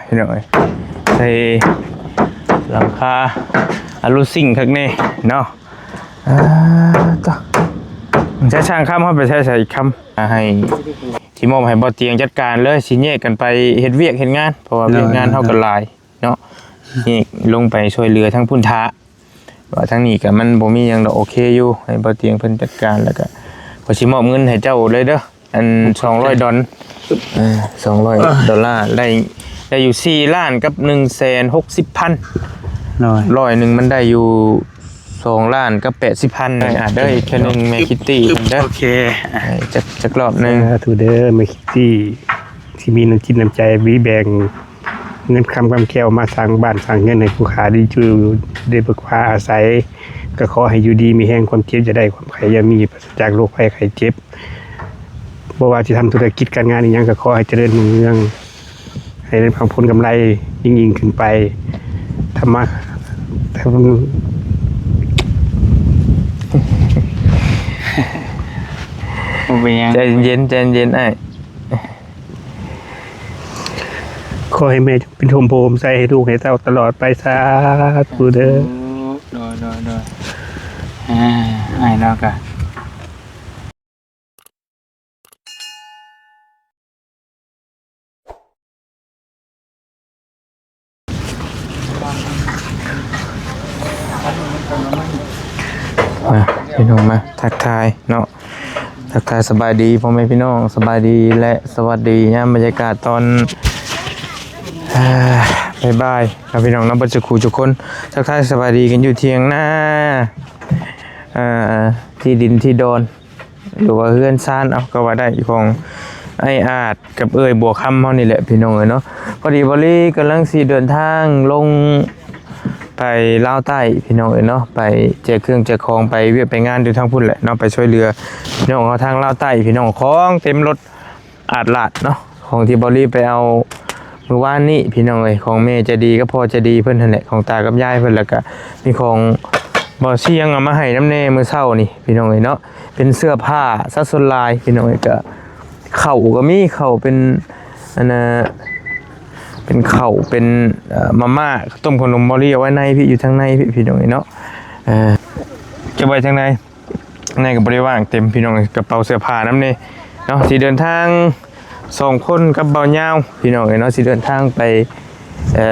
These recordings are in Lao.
ພີ່ນ້ອງເອີຍ ໃສ່ຫຼັງຄາອາລູຊິງຄັກແນ່ເນາະ. ອ່າ ຕະ ໃຊ້ຊ່າງຄຳ ເຮົາໄປໃຊ້ໃສ່ຄຳ ອ່າ ໃຫ້ ຊິມອບໃຫ້ບໍ່ຕຽງຈັດການເລີຍ ຊິແຍກກັນໄປເຮັດວຽກເຮັດງານ ເພາະວ່າວຽກງານເຮົາກໍຫຼາຍເນາະ ແຍກລົງໄປຊ່ວຍເຫຼືອທາງພຸ້ນທາ ວ່າທາງນີ້ກໍມັນບໍ່ມີຫຍັງດອກ ໂອເຄຢູ່ ໃຫ້ບໍ່ຕຽງເພິ່ນຈັດການ ແລ້ວກໍຂ້ອຍຊິມອບເງິນໃຫ້ເຈົ້າເລີຍເດີ ອັນສອງຮ້ອຍດອນ ເອີ ສອງຮ້ອຍດອນລາ ໄດ້ ໄດ້ຢູ່ສີ່ລ້ານກັບໜຶ່ງແສນຫົກສິບພັນ ໂດຍ ຮ້ອຍໜຶ່ງມັນໄດ້ຢູ່ສອງລ້ານກັບແປດສິບພັນ ອ່າ ເດີ ອີກເທື່ອໜຶ່ງແມ່ຄິດຕີ້ເດີ ໂອເຄ ຈັກ ຈັກລອບໜຶ່ງ ສາທຸເດີແມ່ຄິດຕີ້ ທີ່ມີນ້ຳຈິດນ້ຳໃຈ ມີແບ່ງ ເງິນຄຳຄຳແກ້ວມາສ້າງບ້ານສ້າງເຮືອນໃຫ້ຜູ້ຂ້າໄດ້ຢູ່ໄດ້ເບີກຟ້າອາໄສ ກໍຂໍໃຫ້ຢູ່ດີມີແຮງ ຄວາມເຈັບຢ່າໄດ້ ຄວາມໄຂ້ຢ່າມີ ປາສະຈາກໂລກໄພໄຂ້ເຈັບ ບໍ່ວ່າຊິທຳທຸລະກິດການງານອີ່ຫຍັງ ກໍຂໍໃຫ້ຈະເລີນຮຸ່ງເຮືອງ ໃຫ້ໄດ້ຮັບຜົນກຳໄລຍິ່ງໆຂຶ້ນໄປ ທຳມາ ທຳ ບໍ່ເປັນຫຍັງ ໃຈເຢັນໆ ໃຈເຢັນອ້າຍ. ຂໍໃຫ້ແມ່ຈົ່ງເປັນຮົ່ມໂພຮົ່ມໄຊໃຫ້ລູກໃຫ້ເຕົ້າຕະຫຼອດໄປ ສາທຸເດີ. ໂດຍ ໂດຍ ໂດຍ ອ່າ ອ້າຍລາວກະ ມາ ພີ່ນ້ອງມາທັກທາຍເນາະ ທັກທາຍສະບາຍດີພໍ່ແມ່ພີ່ນ້ອງ ສະບາຍດີ ແລະ ສະຫວັດດີຍາມບັນຍາກາດຕອນ ເອີ ບ່າຍໆ ເນາະ ພີ່ນ້ອງເນາະ ເບິດສູ່ຄູ່ສູ່ຄົນ ທັກທາຍສະບາຍດີກັນຢູ່ທ່ຽງນາ ເອີ ທີ່ດິນທີ່ດອນ ຫຼືວ່າເຮືອນຊານ ເອົາ ກໍວ່າໄດ້ ຂອງອ້າຍອາດກັບເອື້ອຍບົວຄຳເຮົານີ້ແຫຼະ ພີ່ນ້ອງເອີຍເນາະ. ພໍດີບ່າວລີກຳລັງຊິເດີນທາງລົງໄປລາວໃຕ້ ພີ່ນ້ອງເອີຍເນາະ ໄປແຈກເຄື່ອງແຈກຂອງ ໄປວຽກໄປງານຢູ່ທາງພຸ້ນແຫຼະເນາະ ໄປຊ່ວຍເຫຼືອພີ່ນ້ອງເຮົາທາງລາວໃຕ້ ພີ່ນ້ອງ ຂອງເຕັມລົດອາດລາດເນາະ ຂອງທີ່ບ່າວລີໄປເອົາມື້ວານນີ້ ພີ່ນ້ອງເອີຍ ຂອງແມ່ໃຈດີກັບພໍ່ໃຈດີເພິ່ນຫັ້ນແຫຼະ ຂອງຕາກັບຍາຍເພິ່ນ ແລ້ວກະມີຂອງບ່າວຊຽງເອົາມາໃຫ້ນຳແດ່ມື້ເຊົ້ານີ້ ພີ່ນ້ອງເອີຍເນາະ. ເປັນເສື້ອຜ້າຊະສ່ວນຫຼາຍ ພີ່ນ້ອງເອີຍ ກະເຂົ້າກໍມີ ເຂົ້າເປັນ ອັນນ່າ ເປັນເຂົ້າ ເປັນ ເອີ ມາມ່າ ເຂົ້າຕົ້ມ ເຂົ້າໜົມ ບ່າວລີເອົາໄວ້ໃນພີ້ ຢູ່ທາງໃນພີ້ ພີ່ນ້ອງເອີຍເນາະ. ເອີ ເກັບໄວ້ທາງໃນ ໃນກໍບໍ່ໄດ້ວ່າງເຕັມ ພີ່ນ້ອງເອີຍ ກະເປົາເສື້ອຜ້ານຳແດ່ເນາະ. ຊິເດີນທາງສອງຄົນກັບບ່າວຍາວ ພີ່ນ້ອງເອີຍເນາະ ຊິເດີນທາງໄປ ເອີ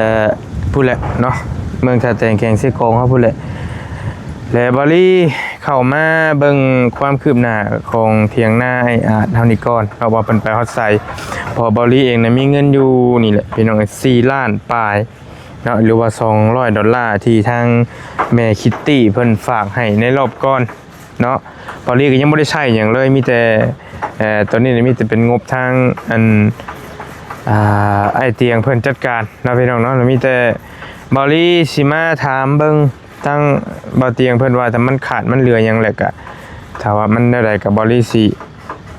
ພຸ້ນແຫຼະເນາະ ເມືອງທ່າແຕງ ແຂວງເຊກອງເຮົາພຸ້ນແຫຼະ ແລະ ບ່າວລີເຂົ້າມາເບິ່ງຄວາມຄືບໜ້າຂອງຖຽງນາອ້າຍອາດເຮົານີ້ກ່ອນເນາະ ວ່າເພິ່ນໄປຮອດໃສ ເພາະບ່າວລີເອງນະມີເງິນຢູ່ນີ້ແຫຼະ ພີ່ນ້ອງເອີຍ ສີ່ລ້ານປາຍເນາະ ຫຼືວ່າສອງຮ້ອຍດອນລາ ທີ່ທາງແມ່ຄິດຕີ້ເພິ່ນຝາກໃຫ້ໃນລອບກ່ອນ ເນາະ. ບ່າວລີກໍຍັງບໍ່ໄດ້ໃຊ້ຫຍັງເລີຍ ມີແຕ່ ເອີ ຕອນນີ້ມີແຕ່ເປັນງົບທາງ ອັນ ອ່າ ອ້າຍຕຽງເພິ່ນຈັດການເນາະ ພີ່ນ້ອງເນາະ. ມີແຕ່ບ່າວລີຊິມາຖາມເບິ່ງທາງບ່າວຕຽງເພິ່ນວ່າ ຖ້າມັນຂາດມັນເຫຼືອຫຍັງ ແລ້ວກະຖ້າວ່າມັນແນວໃດ ກະບ່າວລີຊິ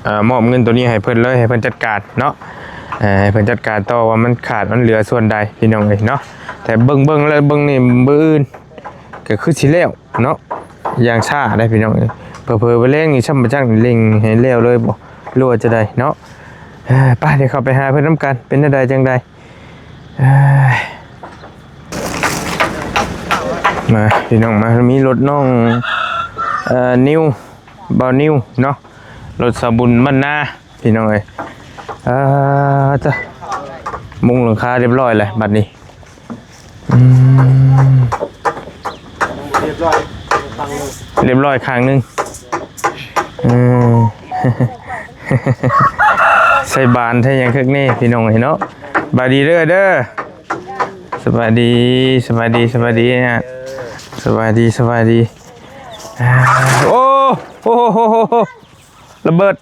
ເອີ ມອບເງິນໂຕນີ້ໃຫ້ເພິ່ນເລີຍ ໃຫ້ເພິ່ນຈັດການເນາະ ເອີ ໃຫ້ເພິ່ນຈັດການຕໍ່ວ່າມັນຂາດມັນເຫຼືອສ່ວນໃດ ພີ່ນ້ອງເອີຍເນາະ. ແຕ່ເບິ່ງໆ ແລ້ວເບິ່ງນີ້ ມື້ອື່ນ ກໍຄືຊິແລ້ວເນາະ ຢ່າງຊ້າໄດ໋ພີ່ນ້ອງເອີຍ. ເຜີໆ ມື້ແລງນີ້ຊ່ຳບໍ່ຈັກເລັ່ງໃຫ້ແລ້ວເລີຍບໍ່ ຫຼືວ່າຈັ່ງໃດເນາະ. ເອີ ໄປ ດຽວເຂົ້າໄປຫາເພິ່ນນຳກັນ ເປັນແນວໃດຈັ່ງໃດ. ເອີຍ ມາພີ່ນ້ອງມາ ມີລົດນ້ອງ ເອີ ນິວ ບ່າວນິວເນາະ ລົດສາວບຸນບ້ານນາ ພີ່ນ້ອງເອີຍ. ເອີ ຕະ ມຸງຫຼັງຄາຮຽບຮ້ອຍແລ້ວບັດນີ້. ອືມ ຮຽບຮ້ອຍ ຮຽບຮ້ອຍຂ້າງໜຶ່ງ ເອີ ໃສ່ບານໃສ່ຫຍັງຄັກແນ່ ພີ່ນ້ອງເອີຍເນາະ. ບາຍດີເດີ ເດີ ສະບາຍດີ ສະບາຍດີ ສະບາຍດີ ສະບາຍດີ ສະບາຍດີ. ໂອ້ ໂອ້ໂຫ ລະເບີດ.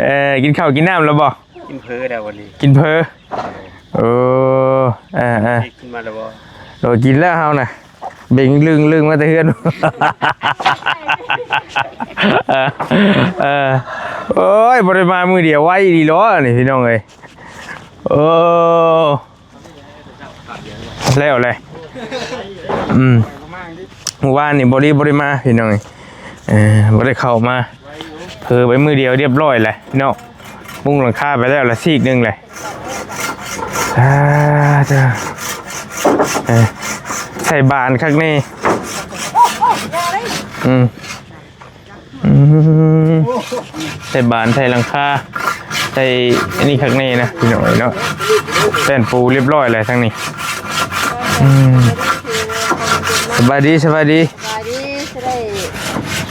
ເອີ ກິນເຂົ້າກິນນ້ຳແລ້ວບໍ່? ກິນເຜີແລ້ວວັນນີ້ ກິນເຜີ. ໂອ້ ເອີໆ ກິນມາແລ້ວບໍ່? ໂດຍ ກິນແລ້ວເຮົານະ ເບັງລຶ້ງໆ ມາແຕ່ເຮືອນ. ເອີ ເອີ ໂອ້ຍ ບໍ່ໄດ້ມາມື້ດຽວໄວອີ່ຫຼີເນາະນີ້ ພີ່ນ້ອງເອີຍ. ໂອ້ ແລ້ວແຫຼະ ອືມ ມື້ວານນີ້ບໍ່ໄດ້ ບໍ່ໄດ້ມາ ພີ່ນ້ອງເອີຍ ເອີ ບໍ່ໄດ້ເຂົ້າມາ ເຜີໄປມື້ດຽວຮຽບຮ້ອຍແຫຼະເນາະ. ເ ມຸງຫຼັງຄາໄປແລ້ວລະຊີກໜຶ່ງເລີຍ. ອ່າ ເຈົ້າ ເອີ ໃສ່ບານຄັກແນ່. ອືມ ອືມ ໃສ່ບານ ໃສ່ຫຼັງຄາ ໃສ່ອັນນີ້ຄັກແນ່ນະ ພີ່ນ້ອງເອີຍເນາະ. ແປ້ນປູຮຽບຮ້ອຍແລ້ວທາງນີ້. ອືມ ສະບາຍດີ ສະບາຍດີ ສະບາຍດີ. ຊິໄດ້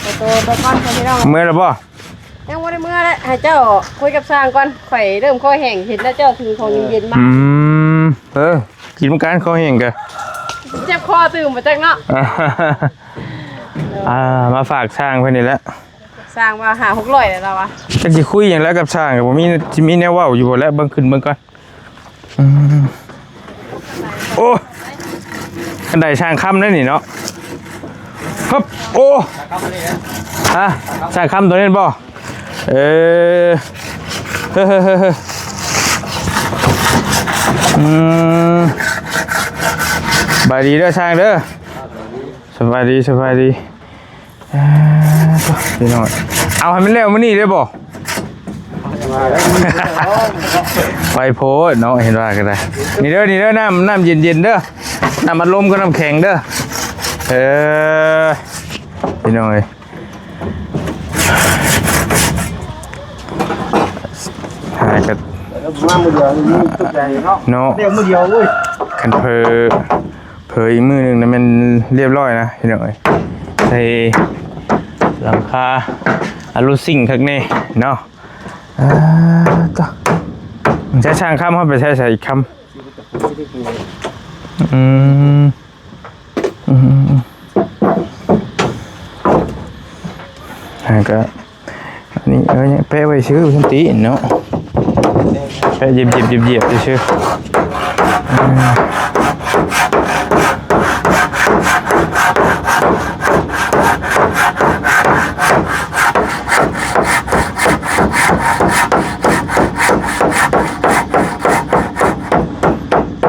ຂໍໂຕໄປກ່ອນ ພີ່ນ້ອງ. ເມື່ອແລ້ວບໍ່? ຍັງບໍ່ໄດ້ເມືອເລີຍ ໃຫ້ເຈົ້າຄຸຍກັບຊ່າງກ່ອນ. ຂ້ອຍເລີ່ມຄໍແຫ້ງ ເຫັນແລ້ວເຈົ້າຖືຂອງເຢັນໆມາ. ອືມ ເອີ ກິນນຳກັນ ຄໍແຫ້ງກະເຈັບຄໍຕື່ມບໍ່ຈັກເນາະ. ອ່າ ມາຝາກຊ່າງເພິ່ນນີ້ແຫຼະ. ຊ່າງວ່າຫ້າຫົກຮ້ອຍແລ້ວລາວວ່າ. ຈັກຊິຄຸຍຫຍັງແລ້ວກັບຊ່າງ ກະບໍ່ມີ ຊິມີແນວເວົ້າຢູ່ບໍ່ແຫຼະ. ເບິ່ງ ຂຶ້ນເບິ່ງກ່ອນ. ອືມ ໂອ້ ຄັນໄດຊ່າງຄຳເດ້ນີ້ເນາະ. ຮຶບ ໂອ້ ຮະ ຊ່າງຄຳໂຕນີ້ບໍ່? ເອີ ເຮີ ເຮີ ເຮີ ເຮີ ອືມ ສະບາຍດີເດີຊ່າງເດີ. ສະບາຍດີ ສະບາຍດີ. ອ່າ ໂທ້ ພີ່ນ້ອງ ເອົາໃຫ້ມັນແລ້ວມື້ນີ້ເດີບໍ່? ໄວໂພດເນາະ ເຫັນວ່າກໍໄດ້. ນີ້ເດີ ນີ້ເດີ ນ້ຳ ນ້ຳເຢັນໆເດີ ນ້ຳອັດລົມກັບນ້ຳແຂງເດີ. ເອີ ພີ່ນ້ອງເອີຍ ຫາກັນ ມາມື້ດຽວນີ້ຕົກໃຈເນາະ ເນາະ ດຽວມື້ດຽວເວີຍ. ຄັນເພີ ເພີອີກມື້ໜຶ່ງນະແມ່ນຮຽບຮ້ອຍນະ ພີ່ນ້ອງເອີຍ. ໃສ່ຫຼັງຄາອາລູຊິງຄັກແນ່ເນາະ. ອ່າ ໂທ້ ໃຊ້ຊ່າງຄຳ ເຮົາໄປໃຊ້ໃສອີກຄຳ. ອືມ ອືມ ແລ້ວກໍ ອັນນີ້ ເອີ ຍັງແປະໄວ້ຊື່ ຊັ້ນຕິເນາະ ແປະຢຽບໆໆໆຊື່ໆ.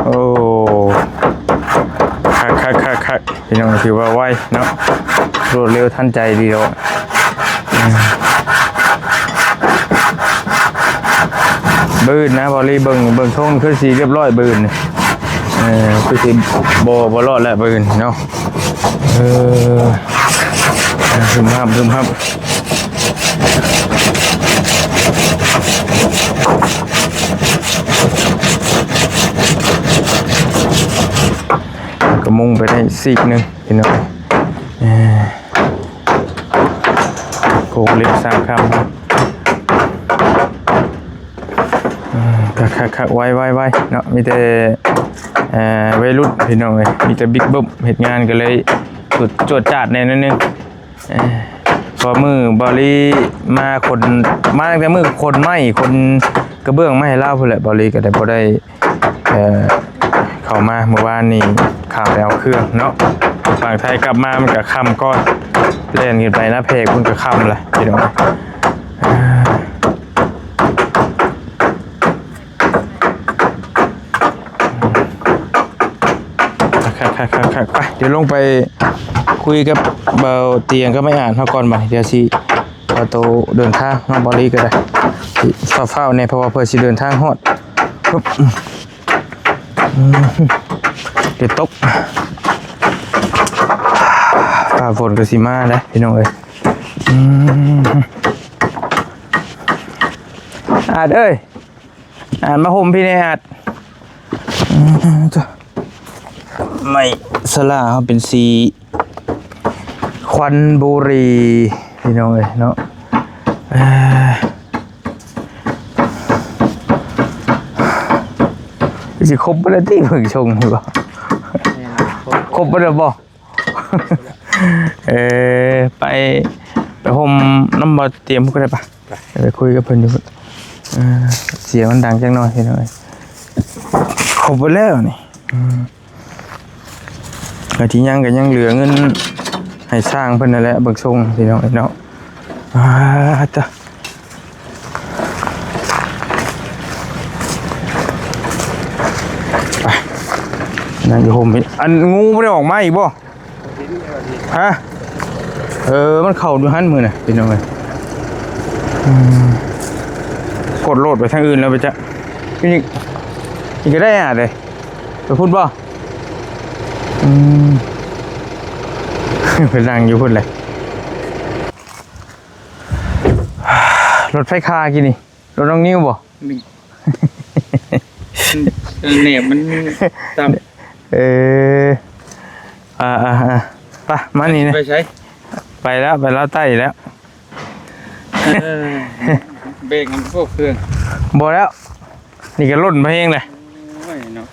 ໂອ້ ຄັກໆໆໆ ພີ່ນ້ອງ ຖືວ່າໄວເນາະ ລວດເລັວທັນໃຈດີດອກ. ອືມ ບຶດນະ ບາລີ ເບິ່ງ ເບິ່ງຊົງຄືຊິຮຽບຮ້ອຍບຶດນີ້. ເອີ ຄືຊິບໍ່ ບໍ່ລອດແລ້ວບຶດເນາະ. ເອີ ຮຶມຮັບ ຮຶມຮັບ. ກໍມຸງໄປໄດ້ຊີກໜຶ່ງ ພີ່ນ້ອງ. ເອີ ໂຄງເຫຼັກສ້າງຄຳ ເອີ ຄັກໆໆ ໄວໆໆເນາະ. ມີແຕ່ ເອີ ໄວລຸ້ນ ພີ່ນ້ອງເອີຍ ມີແຕ່ບິກເບິ່ມເຮັດງານ ກໍເລີຍຈວດຈາດແດ່ໜ້ອຍໜຶ່ງ. ເອີ ເພາະມື້ບາລີມາຂົນ ມາຕັ້ງແຕ່ມື້ຂົນໄມ້ ຂົນກະເບື້ອງມາໃຫ້ລາວພຸ້ນແຫຼະ. ບາລີກໍໄດ້ ບໍ່ໄດ້ ເອີ ເຂົ້າມາມື້ວານນີ້ ຂ້າມໄປເອົາເຄື່ອງເນາະ ຝັ່ງໄທ. ກັບມາມັນກໍຄ່ຳກ່ອນ ແລ່ນຂຶ້ນໄປນາແພກ ມັນກໍຄ່ຳລະ ພີ່ນ້ອງ. ຄັກໆໆໆ ໄປ ດຽວລົງໄປຄຸຍກັບບ່າວຕຽງກັບໄອ້ອາດເຮົາກ່ອນບາດນີ້. ດຽວຊິຂໍໂຕເດີນທາງເນາະ ບາລີກໍໄດ້ ຊິຟ້າວໆແດ່ ເພາະວ່າເພິ່ນຊິເດີນທາງຮອດ. ອືມ ດຽວຕົກ ຟ້າຝົນກໍຊິມາແລ້ວ ພີ່ນ້ອງເອີຍ. ອືມ ອາດເອີຍ ອາດ ມາຫົ່ມພີ່ແດ່ອາດ. ອືມ ໄມ້ສະຫຼາເຮົາເປັນສີຄວັນບູຣີ ພີ່ນ້ອງເອີຍເນາະ. ອ່າ ຊິຄົບບໍ່ໄດ້ຕິ ເບິ່ງຊົງນີ້ບໍ່? ຄົບບໍ່ໄດ້ບໍ່? ເອີ ໄປ ໄປຫົ່ມນຳບ່າວຕຽງພຸ້ນກໍໄດ້ປະ ໄປຄຸຍກັບເພິ່ນຢູ່ພຸ້ນ. ເອີ ສຽງມັນດັງຈັກໜ້ອຍພີ່ນ້ອງເອີຍ. ຄົບເບິດແລ້ວນີ້. ອືມ ກະທີ່ຍັງກະຍັງເຫຼືອເງິນໃຫ້ຊ່າງເພິ່ນນັ້ນແຫຼະ ເບິ່ງຊົງພີ່ນ້ອງເອີຍເນາະ. ອ່າ ຕະ ໄປ ນັ່ງຢູ່ຮົ່ມນີ້. ອັນ ງູບໍ່ໄດ້ອອກມາອີກບໍ່? ຮະ? ເອີ ມັນເຂົ້າຢູ່ຫັ້ນມື້ນະ ພີ່ນ້ອງເອີຍ. ອືມ ກດໂລດໄປທາງອື່ນແລ້ວໄປຈະ ນີ້ ນີ້ກໍໄດ້ອະເດ້ ໄປພຸ້ນບໍ່? ອືມ ໄປນັ່ງຢູ່ພຸ້ນແຫຼະ ລົດໃຜຄາກີ້ນີ້ ລົດນ້ອງນິວບໍ່? ນີ້ ແໜບມັນຕ່ຳ ເອີ ອ່າໆໆ ໄປ ມານີ້ນະ ໄປໃສ? ໄປແລ້ວ ໄປລາວໃຕ້ແລ້ວ ເອີ ເບກມັນພວກເຄື່ອງ ບໍ່ແລ້ວ ນີ້ກໍຫຼົ່ນມາແຮງເລີຍ ໂອ້ຍເນາະ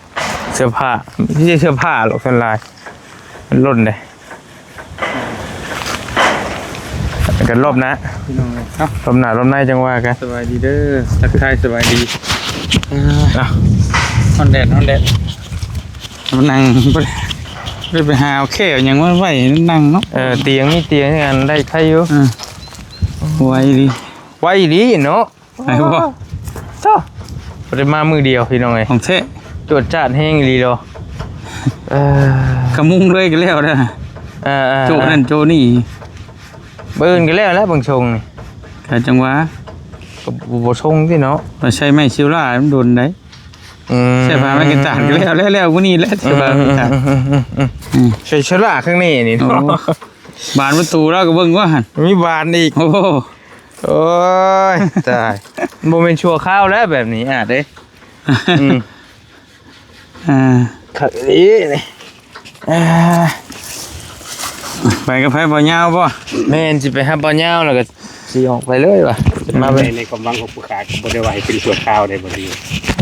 ເສື້ອຜ້າ ບໍ່ໃຊ່ເສື້ອຜ້າດອກ ສ່ວນຫຼາຍມັນຫຼົ່ນເດ້ ກັນລອບໜ້າ ພີ່ນ້ອງເອີຍ ເອົ້າ ລອບໜ້າລອບໃນຈັ່ງວ່າກັນ ສະບາຍດີເດີ ທັກທາຍສະບາຍດີ ເອົ້າ ຮ້ອນແດດ ຮ້ອນແດດ ມານັ່ງ ບໍ່ໄດ້ ໄດ້ໄປຫາເອົາແຂ້ວຫຍັງມາໄວ້ນັ່ງເນາະ ເອີ ຕຽງ ມີຕຽງອັນໄດ້ໄຄຢູ່ ເອີ ໄວດີ ໄວດີເນາະ ໄປບໍ່? ໂທ້ ບໍ່ໄດ້ມາມື້ດຽວພີ່ນ້ອງເອີຍ ຂອງແທ້ ຈວດຈາດແຮງອີ່ຫຼີດອກ ເອີ ກະມຸງເລີຍກໍແລ້ວນະ ເອີໆໆ ໂຈະນັ້ນໂຈະນີ້ ມື້ອື່ນກໍແລ້ວແຫຼະເບິ່ງຊົງນີ້ ກະຈັ່ງວ່າ ກໍບໍ່ຊົງຕິເນາະ ໄປໃຊ້ໄມ້ຊິວລາມັນດົນໄດ໋ ອືມ ໃຊ້ຜ້າໄມ້ກັນຕາກກໍແລ້ວ ແລ້ວໆມື້ນີ້ແຫຼະ ໃຊ້ຜ້າໄມ້ກັນຕາກ ອືມ ອືມ ອືມ ອືມ ໃຊ້ຊິວລາຂ້າງນີ້ນີ້ ໂອ້ ເນາະ ບານປະຕູລາວກໍເບິ່ງວ່າຫັ້ນ ມີບານອີກ ໂອ້ ໂອ້ຍ ຕາຍ ບໍ່ແມ່ນຊົ່ວຄາວແລ້ວແບບນີ້ອາດເດ້ ອືມ ອ່າ ຄັກອີ່ຫຼີນີ້ ອ່າ ໄປກັບໃຜ ບ່າວຍາວບໍ່? ແມ່ນ ຊິໄປຫາບ່າວຍາວ ແລ້ວກໍຊິອອກໄປເລີຍວ່າ ມາເບິ່ງ ໃນຄວາມຫວັງຂອງຜູ້ຂາຍ ກໍບໍ່ໄດ້ວ່າໃຫ້ເປັນຊົ່ວຄາວໄດ໋ ບໍ່ດີ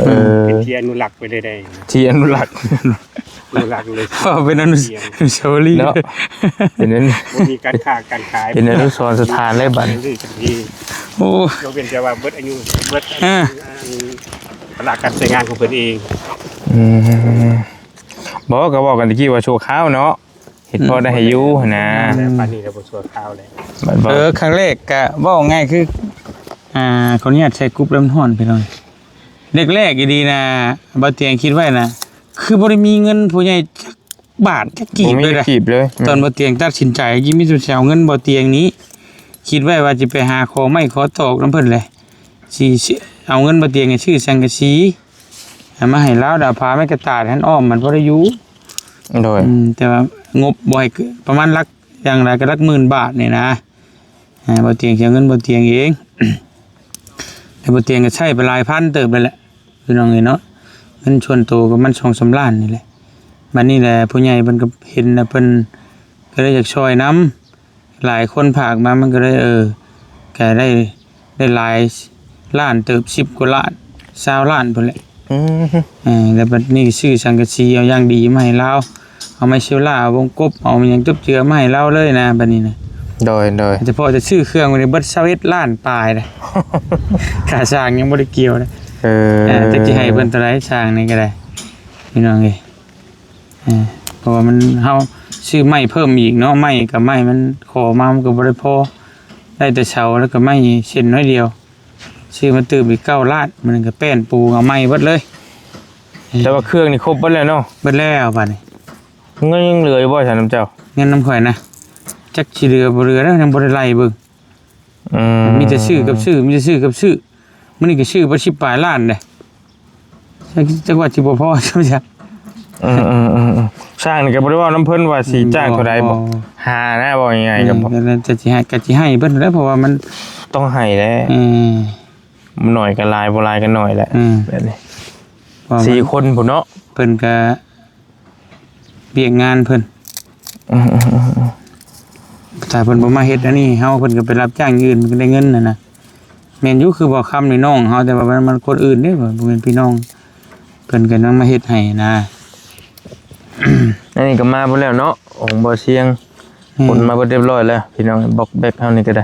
ເອີ ເປັນທີ່ອະນຸລັກໄປເລື້ອຍໆ ທີ່ອະນຸລັກ ອະນຸລັກເລີຍ ເປັນອະນຸສາວະລີເນາະ ເປັນ ບໍ່ມີການຄ້າການຂາຍ ເປັນອະນຸສອນສະຖານເລີຍບັດນີ້ ໂອ້ ຍົກເວັ້ນແຕ່ວ່າເບິດອາຍຸ ເບິດ ອ່າ ອັນ ພາລະການໃຊ້ງານຂອງເພິ່ນເອງ ອືມ ບໍ່ ກໍເວົ້າກັນຕະກີ້ວ່າຊົ່ວຄາວເນາະ ເຮັດພໍໄດ້ໃຫ້ຢູ່ຫັ້ນນະ ແຕ່ປານນີ້ແລ້ວບໍ່ຊົ່ວຄາວແລ້ວ ເອີ ຄັ້ງແລກກະເວົ້າງ່າຍຄື ອ່າ ຂໍອະນຸຍາດໃສ່ກຸບແລ້ວມັນຮ້ອນ ພີ່ນ້ອງ ແລກໆອີ່ຫຼີນະ ບ່າວຕຽງຄິດໄວ້ນະ ຄືບໍ່ໄດ້ມີເງິນຜູ້ໃຫຍ່ຈັກບາດຈັກກີບເລີຍ ບໍ່ມີຈັກກີບເລີຍ ຕອນບ່າວຕຽງຕັດສິນໃຈ ມີແຕ່ຊິເອົາເງິນບ່າວຕຽງນີ້ ຄິດໄວ້ວ່າຊິໄປຫາຂໍໄມ້ຂໍຕອກນຳເພິ່ນແຫຼະ ຊິ ຊິເອົາເງິນບ່າວຕຽງຊື້ສັງກະສີ ເອົາມາໃຫ້ລາວ ດາວພາໄມ້ກະຕາດຫັ້ນອ້ອມມັນພໍໄດ້ຢູ່ ໂດຍ ອືມ ແຕ່ວ່າງົບບໍ່ໃຫ້ເກີນ ປະມານຫຼັກ ຢ່າງຫຼາຍກໍຫຼັກໝື່ນບາດນີ້ນະ ອ່າ ບ່າວຕຽງຊິເອົາເງິນບ່າວຕຽງເອງ ແຕ່ບ່າວຕຽງກໍໃຊ້ໄປຫຼາຍພັນເຕີບແລ້ວແຫຼະ ພີ່ນ້ອງເອີຍເນາະ ເງິນສ່ວນໂຕກໍມັນສອງສາມລ້ານນີ້ແຫຼະ ບັດນີ້ແຫຼະ ຜູ້ໃຫຍ່ເພິ່ນກໍເຫັນແລ້ວ ເພິ່ນກໍເລີຍຢາກຊ່ອຍນຳ ຫຼາຍຄົນຝາກມາ ມັນກໍເລີຍ ເອີ ກໍໄດ້ ໄດ້ຫຼາຍລ້ານເຕີບ ສິບກວ່າລ້ານ ຊາວລ້ານພຸ້ນແຫຼະ ອືມ ເອີ ແລ້ວບັດນີ້ຊື້ສັງກະສີເອົາຢ່າງດີມາໃຫ້ລາວ ເອົາໄມ້ເຊວລາ ເອົາວົງກົບ ເອົາຫຍັງຈົບເຈືອມາໃຫ້ລາວເລີຍນະ ບັດນີ້ນະ ໂດຍ ໂດຍ ສະເພາະແຕ່ຊື້ເຄື່ອງໄປນີ້ເບິດຊາວເອັດລ້ານປາຍເດ້ ຄ່າຊ່າງຍັງບໍ່ໄດ້ກ່ຽວເດ້ ເອີ ເອີ ຈັກຊິໃຫ້ເພິ່ນເທົ່າໃດ ຊ່າງນີ້ກໍໄດ້ ພີ່ນ້ອງເອີຍ ເອີ ເພາະວ່າມັນ ເຮົາຊື້ໄມ້ເພີ່ມອີກເນາະ ໄມ້ກັບໄມ້ມັນຂໍມາມັນກໍບໍ່ໄດ້ພໍ ໄດ້ແຕ່ເສົາ ແລ້ວກໍໄມ້ເສັ້ນໜ້ອຍດຽວ ຊື້ມາຕື່ມອີກເກົ້າລ້ານ ມັນກໍແປ້ນປູເອົາໃໝ່ເບິດເລີຍ ແຕ່ວ່າເຄື່ອງນີ້ຄົບເບິດແລ້ວເນາະ ເບິດແລ້ວບາດນີ້ ເງິນຍັງເຫຼືອຢູ່ບໍ່ຊັ້ນນຳເຈົ້າ? ເງິນນຳຂ້ອຍນະ ຈັກຊິເຫຼືອບໍ່ເຫຼືອແລ້ວ ຍັງບໍ່ໄດ້ໄລ່ເບິ່ງ ອືມ ມີແຕ່ຊື້ກັບຊື້ ມີແຕ່ຊື້ກັບຊື້ ມື້ນີ້ກໍຊື້ເບິດສິບປາຍລ້ານເດ້ ຈັກ ຈັກວ່າຊິບໍ່ພໍຊຳຈັກ ອືມໆໆ ຊ່າງນີ້ກໍບໍ່ໄດ້ເວົ້ານຳເພິ່ນວ່າຊິຈ້າງເທົ່າໃດບໍ່ ບໍ່ ຫານະ ເວົ້າງ່າຍໆ ກໍບໍ່ ເອີ ກໍຊິໃຫ້ ກໍຊິໃຫ້ເພິ່ນແຫຼະ ເພາະວ່າມັນຕ້ອງໃຫ້ແຫຼະ ເອີ ໜ້ອຍກໍຫຼາຍ ບໍ່ຫຼາຍກໍໜ້ອຍແຫຼະ ອືມ ແບບນີ້ ເພາະວ່າມັນ ສີ່ຄົນພຸ້ນເນາະ ເພິ່ນກໍ ວຽກງານເພິ່ນ ອືມໆໆໆ ຖ້າເພິ່ນບໍ່ມາເຮັດອັນນີ້ໃຫ້ເຮົາ ເພິ່ນກໍໄປຮັບຈ້າງຢູ່ອື່ນ ເພິ່ນກໍໄດ້ເງິນຫັ້ນນະ ແມ່ນຢູ່ ຄືບໍ່ຄຳນີ້ນ້ອງເຮົາ ແຕ່ວ່າມັນ ມັນຄົນອື່ນເດ້ ບໍ່ແມ່ນພີ່ນ້ອງ ເພິ່ນກໍຍັງມາເຮັດໃຫ້ນະ ອັນນີ້ກໍມາເບິດແລ້ວເນາະ ຂອງບໍ່ສຽງ ອືມ ຂົນມາເບິດຮຽບຮ້ອຍແລ້ວ ພີ່ນ້ອງ ບອກແບັກເຮົານີ້ກໍໄດ້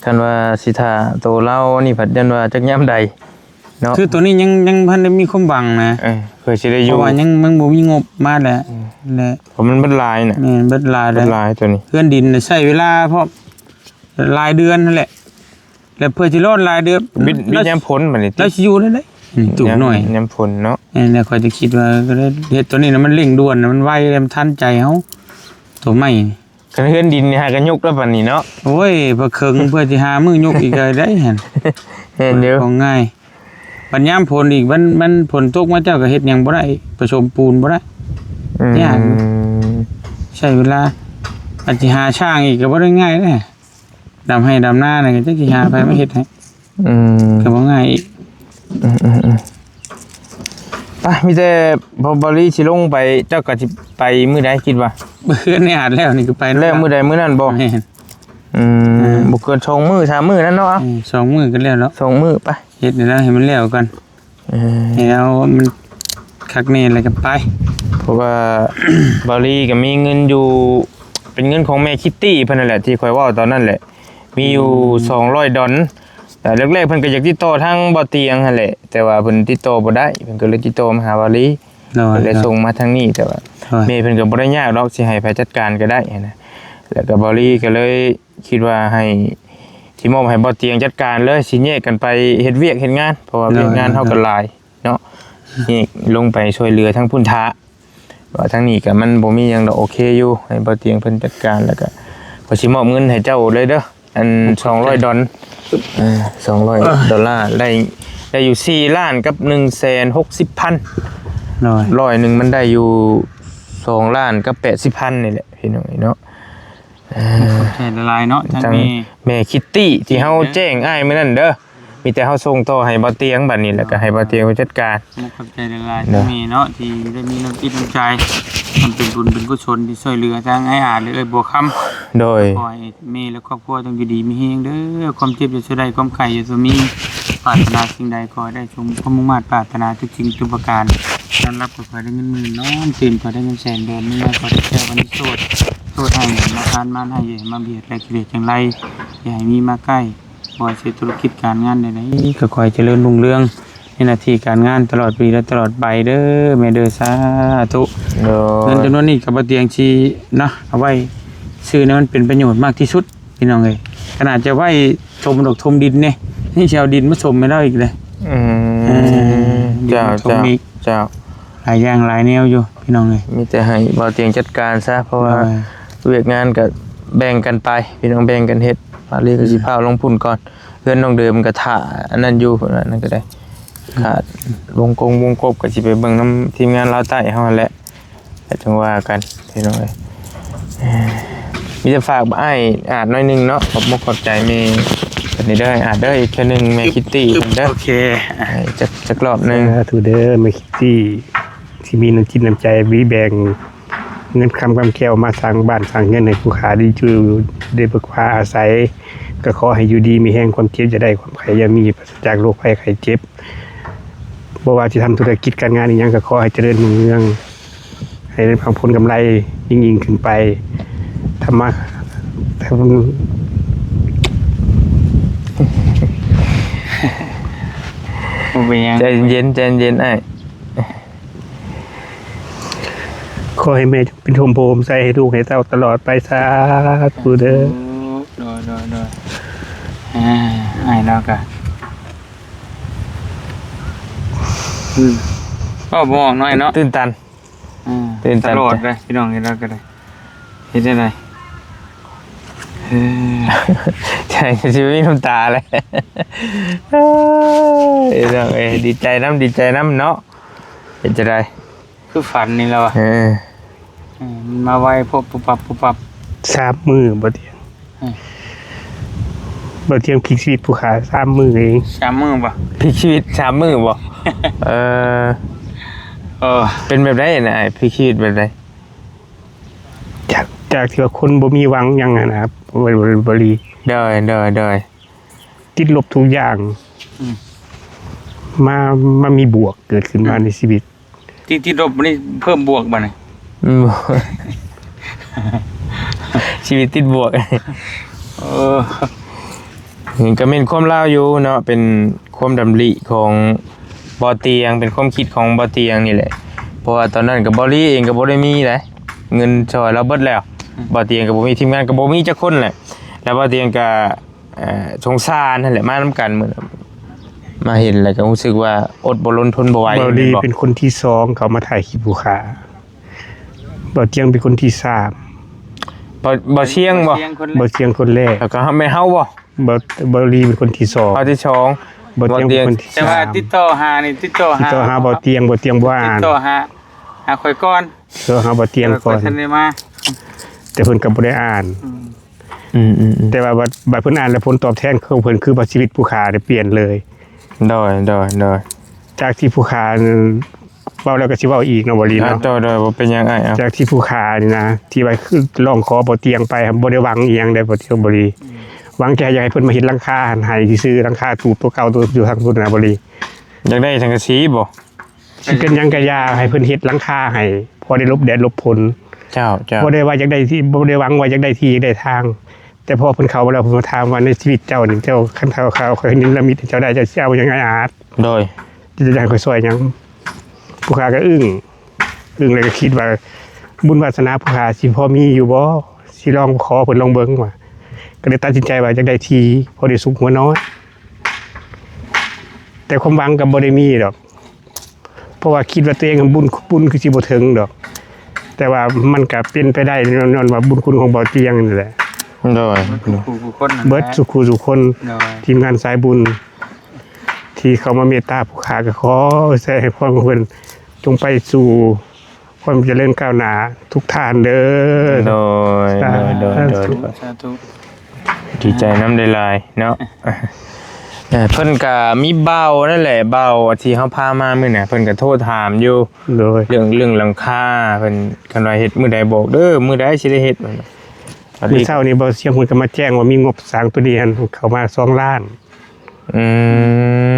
ຄັນວ່າຊິຖ້າໂຕລາວນີ້ພັດ ຢ້ານວ່າຈັກຍາມໃດ ເນາະ ຄືໂຕນີ້ຍັງ ຍັງບໍ່ທັນໄດ້ມີຄວາມຫວັງນະ ເອີ ເພື່ອຊິໄດ້ຢູ່ ເພາະວ່າຍັງ ມັນບໍ່ມີງົບມາແຫຼະ ອືມ ແລະ ເພາະມັນເບິດຫຼາຍນະ ແມ່ນ ເບິດຫຼາຍ ເບິດຫຼາຍໂຕນີ້ ເຮືອນດິນໃຊ້ເວລາພ້ອມ ຫຼາຍເດືອນຫັ້ນແຫຼະ ແລ້ວເພື່ອຊິລອດຫຼາຍເດືອນ ບິດ ບິດຍາມຝົນບັດນີ້ຕິ ລາວຊິຢູ່ໄດ້ໃດ ອືມ ຕູບໜ້ອຍ ຍາມ ຍາມຝົນເນາະ ເອີ ແລ້ວຂ້ອຍຈະຄິດວ່າ ກໍເຮັດໂຕນີ້ນະ ມັນເລັ່ງດ່ວນນະ ມັນໄວ ແລະ ມັນທັນໃຈເຮົາ ໂຕໃໝ່ນີ້ ຄັນເຮືອນດິນນີ້ຫາກະຍົກແລ້ວປານນີ້ເນາະ ໂອ້ຍ ພະເຄິ່ງ ເພື່ອຊິຫາມື້ຍົກອີກກໍໄດ້ຫັ້ນ ແມ່ນຢູ່ ຂອງງ່າຍ. ບັດຍາມຝົນອີກ ມັນ ມັນຝົນຕົກມາ ເຈົ້າກໍເຮັດຫຍັງບໍ່ໄດ້ ປະສົມປູນບໍ່ໄດ້ ອືມ ຍາກ ໃຊ້ເວລາ ອາດຊິຫາຊ່າງອີກກໍບໍ່ໄດ້ງ່າຍເດ້. ດຳໄຮ່ດຳນານີ້ກໍຈັກຊິຫາໃຜມາເຮັດໃຫ້ ອືມ ກໍບໍ່ງ່າຍອີກ. ອືມໆໆ ໄປ ມີແຕ່ພໍບາລີຊິລົງໄປ ເຈົ້າກໍຊິໄປມື້ໃດຄິດວ່າ? ມື້ຄືນນີ້ອາດແລ້ວ ນີ້ກໍໄປແລ້ວ ມື້ໃດມື້ນັ້ນບໍ່? ແມ່ນ ອືມ ອ່າ ບໍ່ເກີນສອງມື້ສາມມື້ນັ້ນເນາະ ເອີ ສອງມື້ກໍແລ້ວເນາະ ສອງມື້ໄປ ເຮັດໃຫ້ລາວໃຫ້ມັນແລ້ວກ່ອນ ເອີ ໃຫ້ລາວມັນຄັກແນ່ແລ້ວກໍໄປ ເພາະວ່າ ບາລີກໍມີເງິນຢູ່ ເປັນເງິນຂອງແມ່ຄິດຕີ້ເພິ່ນນັ້ນແຫຼະ ທີ່ຂ້ອຍເວົ້າຕອນນັ້ນແຫຼະ ມີຢູ່ ອືມ ສອງຮ້ອຍດອນ ແລກໆເພິ່ນກໍຢາກຕິດຕໍ່ທາງບໍ່ຕຽງຫັ້ນແຫຼະ ແຕ່ວ່າເພິ່ນຕິດຕໍ່ບໍ່ໄດ້ ເພິ່ນກໍເລີຍຕິດຕໍ່ມາຫາບາລີ ໂດຍ ກໍເລີຍ ໂດຍ ສົ່ງມາທາງນີ້ ແຕ່ວ່າ ໂດຍ ແມ່ເພິ່ນກໍບໍ່ໄດ້ຍາກດອກ ຊິໃຫ້ໃຜຈັດການກໍໄດ້ຫັ້ນນະ ແລ້ວກໍບາລີກໍເລີຍ ຄິດວ່າໃຫ້ ຊິມອບໃຫ້ບໍ່ຕຽງຈັດການເລີຍ ຊິແຍກກັນໄປເຮັດວຽກເຮັດງານ ເພາະວ່າ ໂດຍ ວຽກງານເຮົາກໍຫຼາຍເນາະ ແຍກລົງໄປຊ່ວຍເຫຼືອທາງພຸ້ນຖ້າ ວ່າທາງນີ້ກໍມັນບໍ່ມີຫຍັງດອກ ໂອເຄຢູ່ ໃຫ້ບໍ່ຕຽງເພິ່ນຈັດການ ແລ້ວກໍຂ້ອຍຊິມອບເງິນໃຫ້ເຈົ້າເລີຍເດີ ອັນສອງຮ້ອຍດອນ ເອີ ສອງຮ້ອຍດອນລາ ໄດ້ ໄດ້ຢູ່ສີ່ລ້ານກັບໜຶ່ງແສນຫົກສິບພັນ ໂດຍ ຮ້ອຍໜຶ່ງມັນໄດ້ຢູ່ສອງລ້ານກັບແປດສິບພັນນີ້ແຫຼະ ພີ່ນ້ອງເອີຍເນາະ. ຂອບໃຈຫຼາຍໆເນາະ ທາງແມ່ ແມ່ຄິດຕີ້ທີ່ເຮົາແຈ້ງອ້າຍມື້ນັ້ນເດີ ມີແຕ່ເຮົາສົ່ງຕໍ່ໃຫ້ບໍ່ຕຽງບັດນີ້ ແລ້ວກໍໃຫ້ບໍ່ຕຽງເພິ່ນຈັດການ. ຂອບໃຈຫຼາຍໆ ເນາະ ທາງແມ່ເນາະ ທີ່ໄດ້ມີນ້ຳຈິດນ້ຳໃຈ ມັນເປັນບຸນເປັນກຸສົນທີ່ຊ່ວຍເຫຼືອທາງອ້າຍອາດ ແລະ ເອື້ອຍບົວຄຳ ໂດຍ ຂໍໃຫ້ແມ່ ແລະ ຄອບຄົວຈົ່ງຢູ່ດີມີແຮງເດີ ຄວາມເຈັບຢ່າສູ່ໄດ້ ຄວາມໄຂ້ຢ່າສູ່ມີ ປາດຖະໜາສິ່ງໃດຂໍໃຫ້ໄດ້ສົມຄວາມມຸ່ງມາດປາດຖະໜາທຸກສິ່ງທຸກປະການ ນອນຫຼັບກໍຂໍໃຫ້ໄດ້ເງິນໝື່ນ ນອນຕື່ນຂໍໃຫ້ໄດ້ເງິນແສນ ເດີນມາຂໍໃຫ້ໄດ້ແກ້ວວັນນີ້ໂຊດ ໂຊດໃຫ້ມາທານມານໃຫ້ ຢ່າໃຫ້ມາບຽດ ແລະ ກິເລດຈັ່ງໄລ ຢ່າໃຫ້ມີມາໃກ້ ບໍ່ວ່າຊິທຸລະກິດການງານໃດໆ ກໍຂໍໃຫ້ຈະເລີນຮຸ່ງເຮືອງໃນໜ້າທີ່ການງານຕະຫຼອດປີ ແລະ ຕະຫຼອດໄປເດີແມ່ເດີ ສາທຸ. ໂດຍ ເງິນຈຳນວນນີ້ກໍບໍ່ຕຽງຊິເນາະ ເອົາໄວ້ຊື້ໃຫ້ມັນເປັນປະໂຫຍດມາກທີ່ສຸດ ພີ່ນ້ອງເອີຍ ຂະໜາດຈະໄວ້ຖົມດອກຖົມດິນນີ້ ຍັງຊິເອົາດິນມາຖົມໃຫ້ລາວອີກເດ້. ອືມ ເອີ ເຈົ້າ ດິນມາຖົມອີກ ເຈົ້າ ເຈົ້າ ຫຼາຍຢ່າງຫຼາຍແນວຢູ່ພີ່ນ້ອງເອີຍ ມີແຕ່ໃຫ້ບໍ່ຕຽງຈັດການຊະ ເພາະວ່າ ໂດຍ ວຽກງານກໍແບ່ງກັນໄປ ພີ່ນ້ອງແບ່ງກັນເຮັດ ບາລີກໍຊິ ອືມ ພາລົງພຸ້ນກ່ອນ ເຮືອນນ້ອງເດີມກໍຖ້າອັນນັ້ນຢູ່ ອັນນັ້ນກໍໄດ້ ອືມ ຂາດວົງກົງວົງກົບ ກໍຊິໄປເບິ່ງນຳທີມງານລາວໃຕ້ເຮົາຫັ້ນແຫຼະ ແລ້ວຈັ່ງວ່າກັນພີ່ນ້ອງເອີຍ. ມີແຕ່ຝາກອ້າຍອາດໜ້ອຍໜຶ່ງເນາະ ຂອບມຸກຂອບໃຈແມ່ເພິ່ນເດີ ອາດເດີ ອີກເທື່ອໜຶ່ງແມ່ຄິດຕີ້ເດີ ໂອເຄ ໃຫ້ຈັກ ຈັກລອບໜຶ່ງ ສາທຸເດີແມ່ຄິດຕີ້ ທີ່ມີນ້ຳຈິດນ້ຳໃຈ ມີແບ່ງເງິນຄຳຄຳແກ້ວມາສ້າງບ້ານສ້າງເຮືອນໃຫ້ຜູ້ຂ້າໄດ້ຢູ່ໄດ້ເພິ່ງພາອາໄສ ກໍຂໍໃຫ້ຢູ່ດີມີແຮງ ຄວາມເຈັບຢ່າໄດ້ ຄວາມໄຂ້ຢ່າມີ ປາສະຈາກໂລກໄພໄຂ້ເຈັບ ບໍ່ວ່າຊິທຳທຸລະກິດການງານອີ່ຫຍັງ ກໍຂໍໃຫ້ຈະເລີນຮຸ່ງເຮືອງ ໃຫ້ໄດ້ຜົນກຳໄລຍິ່ງໆຂຶ້ນໄປ ທຳມາ ບໍ່ເປັນຫຍັງ ໃຈເຢັນໆ ໃຈເຢັນອ້າຍ ຂໍໃຫ້ແມ່ເປັນຮົ່ມໂພຮົ່ມໄຊໃຫ້ລູກໃຫ້ເຕົ້າຕະຫຼອດໄປ ສາທຸເດີ. ໂດຍ ໂດຍ ໂດຍ ອ່າ ອ້າຍລາວກະ ອືມ ເວົ້າບໍ່ອອກໜ້ອຍເນາະ ຕື່ນຕັນ ອ່າ ຕື່ນຕັນຕະຫຼອດເລີຍ ພີ່ນ້ອງເອີຍ ລາວກໍໄດ້ ເຮັດຈັ່ງໃດ ເອີ ໃຈຊິມີນ້ຳຕາແຫຼະ ເອີ ພີ່ນ້ອງເອີຍ ດີໃຈນຳ ດີໃຈນຳເນາະ ເປັນຈັ່ງໃດ ຄືຝັນນີ້ແຫຼະວະ ເອີ ເອີ ມັນມາໄວ ປຸບປັບ ປຸບປັບ ສາມມື້ບໍ່ຕຽງ ເອີ ບໍ່ຕຽງ ພລິກຊີວິດຜູ້ຂ້າສາມມື້ເອງ ສາມມື້ບໍ່? ພລິກຊີວິດສາມມື້ບໍ່? ເອີ ເອີ ເປັນແບບໃດນະອ້າຍ? ພລິກຊີວິດແບບໃດ? ຈາກ ຈາກທີ່ວ່າຄົນບໍ່ມີຫວັງຫຍັງຫັ້ນນະ ບໍ ບໍ ບໍລີ ໂດຍ ໂດຍ ໂດຍ ຕິດລົບທຸກຢ່າງ ອືມ ມາ ມາມີບວກເກີດຂຶ້ນມາ ອືມ ໃນຊີວິດ ທີ່ຕິດລົບນີ້ເພີ່ມບວກບັດນີ້ ອືມ ຊີວິດຕິດບວກ ເອີ ນີ້ກໍແມ່ນຄວາມລາວຢູ່ເນາະ ເປັນຄວາມດຳລິຂອງບໍ່ຕຽງ ເປັນຄວາມຄິດຂອງບໍ່ຕຽງນີ້ແຫຼະ ເພາະວ່າຕອນນັ້ນກໍບໍ່ລີເອງກໍບໍ່ໄດ້ມີໃດ ເງິນຊ່ອຍລາວເບິດແລ້ວ ອືມ ບໍ່ຕຽງກໍບໍ່ມີ ທີມງານກໍບໍ່ມີຈັກຄົນແຫຼະ ແລ້ວບໍ່ຕຽງກໍ ເອີ ສົງສານຫັ້ນແຫຼະ ມານຳກັນມື້ນັ້ນ ມາເຫັນແລ້ວກໍຮູ້ສຶກວ່າອົດບໍ່ລົນທົນບໍ່ໄຫວ ບໍ່ລີ ແມ່ນບໍ່? ເປັນຄົນທີສອງເຂົ້າມາຖ່າຍຄລິບຜູ້ຂ້າ ບໍ່ຕຽງເປັນຄົນທີສາມ ບໍ່ ບໍ່ຊຽງບໍ່? ບໍ່ຊຽງຄົນແລກ ແລ້ວກໍແມ່ນເຮົາບໍ່? ບໍ່ ບໍ່ລີເປັນຄົນທີສອງ ເຮົາທີສອງ ບໍ່ຕຽງ ບໍ່ຕຽງ ເປັນຄົນທີ ແຕ່ວ່າ ສາມ ຕິດຕໍ່ຫານີ້ ຕິດຕໍ່ຫາ ຕິດຕໍ່ຫາບໍ່ຕຽງ ບໍ່ຕຽງບໍ່ອ່ານ ຕິດຕໍ່ຫາ ຫາຂ້ອຍກ່ອນ ໂທຫາບໍ່ຕຽງກ່ອນ ຂ້ອຍຈັ່ງໄດ້ມາ ແຕ່ເພິ່ນກໍບໍ່ໄດ້ອ່ານ ອືມ ອືມໆໆ ແຕ່ວ່າບັດ ບັດເພິ່ນອ່ານແລ້ວ ຜົນຕອບແທນຂອງເພິ່ນຄືວ່າຊີວິດຜູ້ຂ້າໄດ້ປ່ຽນເລີຍ. ໂດຍ ໂດຍ ໂດຍ ຈາກທີ່ຜູ້ຂ້ານັ້ນ ເວົ້າແລ້ວກໍຊິເວົ້າອີກເນາະ ບໍ່ລີເນາະ ໂດຍ ໂດຍ ບໍ່ເປັນຫຍັງອ້າຍ ຈາກທີ່ຜູ້ຂ້ານີ້ນະ ທີ່ວ່າຄືຮ້ອງຂໍບໍ່ຕຽງໄປ ບໍ່ໄດ້ຫວັງອີ່ຫຍັງເດ້ ບໍ່ຕຽງ ບໍ່ລີ ອືມ ຫວັງແຕ່ຢາກໃຫ້ເພິ່ນມາເຮັດຫຼັງຄາຫັ້ນໃຫ້ຊື່ໆ ຫຼັງຄາຕູບໂຕເກົ່າ ໂຕຢູ່ທາງພຸ້ນນະ ບໍ່ລີ ຢາກໄດ້ສັງກະສີບໍ່? ຊິເປັນຫຍັງກະຢ່າ ໃຫ້ເພິ່ນເຮັດຫຼັງຄາໃຫ້ ພໍໄດ້ຫຼົບແດດຫຼົບຝົນ ເຈົ້າ ເຈົ້າ ບໍ່ໄດ້ວ່າຢາກໄດ້ທີ່ ບໍ່ໄດ້ຫວັງວ່າຢາກໄດ້ທີ່ຢາກໄດ້ທາງ ແຕ່ພໍເພິ່ນເຂົ້າມາແລ້ວ ເພິ່ນມາຖາມວ່າ ໃນຊີວິດເຈົ້ານີ້ ເຈົ້າ ຄັນເຈົ້າ ເຈົ້າ ເຂົາເຮັດນິລະມິດໃຫ້ເຈົ້າໄດ້ ເຈົ້າຊິເອົາຫຍັງອ້າຍອາດ? ໂດຍ ເຈົ້າຢາກໃຫ້ຂ້ອຍຊ່ວຍຫຍັງ? ຜູ້ຂ້າກໍອຶ້ງ ອຶ້ງແລ້ວກໍຄິດວ່າ ບຸນວາສະໜາຜູ້ຂ້າຊິພໍມີຢູ່ບໍ່? ຊິລອງຂໍເພິ່ນລອງເບິ່ງວ່າ ກໍເລີຍຕັດສິນໃຈວ່າຢາກໄດ້ທີ່ ພໍໄດ້ຊຸກຫົວນອນ ແຕ່ຄວາມຫວັງກໍບໍ່ໄດ້ມີດອກ ເພາະວ່າຄິດວ່າຕົວເອງບຸນ ບຸນຄືຊິບໍ່ເຖິງດອກ ແຕ່ວ່າມັນກະເປັນໄປໄດ້ ຍ້ອນ ຍ້ອນວ່າບຸນຄຸນຂອງບໍ່ຕຽງນີ້ແຫຼະ. ໂດຍ ເບິດສູ່ຜູ້ ເບິດສູ່ຜູ້ສູ່ຄົນ ໂດຍ ທີມງານສາຍບຸນ ທີ່ເຂົ້າມາເມດຕາຜູ້ຂ້າ ກໍຂໍໃຫ້ພອນຂອງເພິ່ນ ຈົ່ງໄປສູ່ຄວາມຈະເລີນກ້າວໜ້າທຸກທ່ານເດີ. ໂດຍ ສາທຸ ໂດຍ ໂດຍ ໂດຍ ສາທຸ ດີໃຈນຳຫຼາຍໆເນາະ. ເອີ ເພິ່ນກະມີບ່າວນັ້ນແຫຼະ ບ່າວທີ່ເຮົາພາມາມື້ນັ້ນ ເພິ່ນກະໂທຖາມຢູ່ ໂດຍ ເລື່ອງ ເລື່ອງຫຼັງຄາ ເພິ່ນ ຄັນວ່າເຮັດມື້ໃດບອກເດີ ມື້ໃດຊິໄດ້ເຮັດ. ມື້ເຊົ້ານີ້ບ່າວຊຽງເພິ່ນກະມາແຈ້ງວ່າມີງົບສ້າງໂຕນີ້ຫັ້ນເຂົ້າມາສອງລ້ານ. ອື